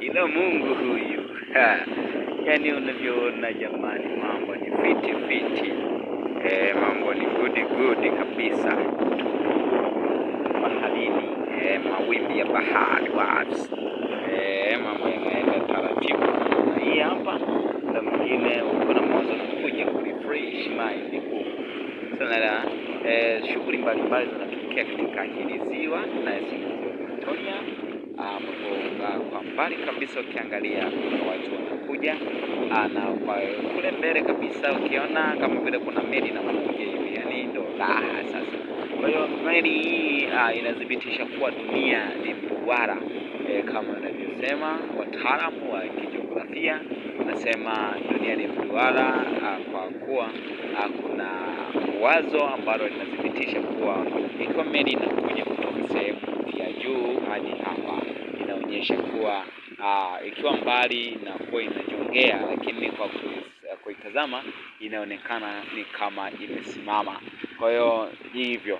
Ila Mungu huyu. Yaani unavyoona jamani, mambo ni fiti fiti. Mambo ni good good kabisa. Tupo baharini, mawimbi ya bahari waves. Mambo yanaenda taratibu. Na hii hapa muda mwingine uko na mawazo kuja ku refresh mind huku. Sana shughuli mbalimbali zinatokea katika hili ziwa na ziwa Victoria, ambapo kwa mbali kabisa ukiangalia kuna watu wanakuja, na kwa kule mbele kabisa ukiona kama vile kuna meli inakuja hivi, yani ndo raha sasa. Kwa hiyo meli hii inathibitisha kuwa dunia ni mduara, kama wanavyosema wataalamu wa kijiografia, wanasema dunia ni mduara, kwa kuwa kuna wazo ambalo linathibitisha kuwa ikiwa meli inakuja kutoka sehemu ya juu hadi hapa, inaonyesha kuwa ikiwa mbali inakuwa inajongea, lakini kwa kuitazama inaonekana ni kama imesimama. Kwa hiyo hivyo.